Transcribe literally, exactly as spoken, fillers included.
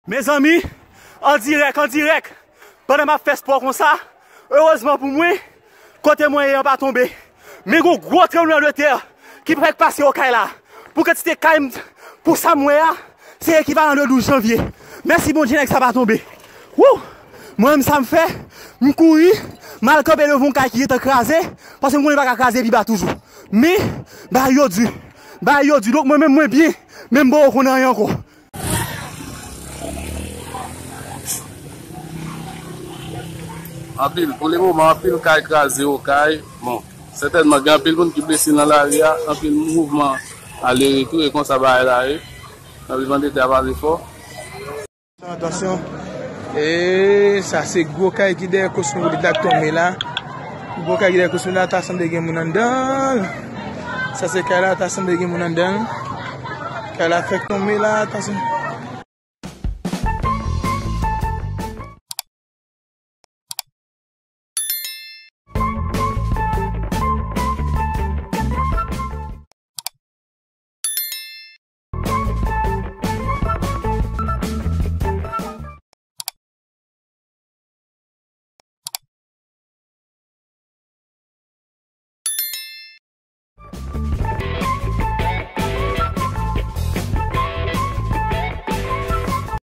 Mezanmi, an dirèk, an dirèk, pandan m ap fè spò konsa, erezman pou mwen, kote mwen ye an pa tonbe. Men gon gwo tranblemanntè ki prèk pase Okay la. Pou kantite kay m, pou sa m wè a, se ekivalan de douz janvye. Mèsi Bondye, nèg sa pa tonbe. Wou! Mwen menm sa m fè, m kouri, m al kanpe devan yon kay ki gentan kraze, paske m konnen li pa ka kraze pi ba toujou. Men, bagay yo di. Bagay yo di. Donk mwen menm mwen byen, men m poko konn anyen ankò. Anpil, pou le moman, anpil kay kraze Okay. Bon, sètènman, gen anpil moun ki blese nan lari a, anpil mouvman ale retou, e konsa bagay la ye. Anpil bann deta pase fò. Atansyon. E sa se gwo kay ki dèyè Cosmopolitan k tonbe la. Gwo kay ki dèyè Cosmopolitan la, ta sanble gen moun anndan l. Sa se kay la, ta sanble gen moun anndan l. Kay la fèk tonbe la, atansyon.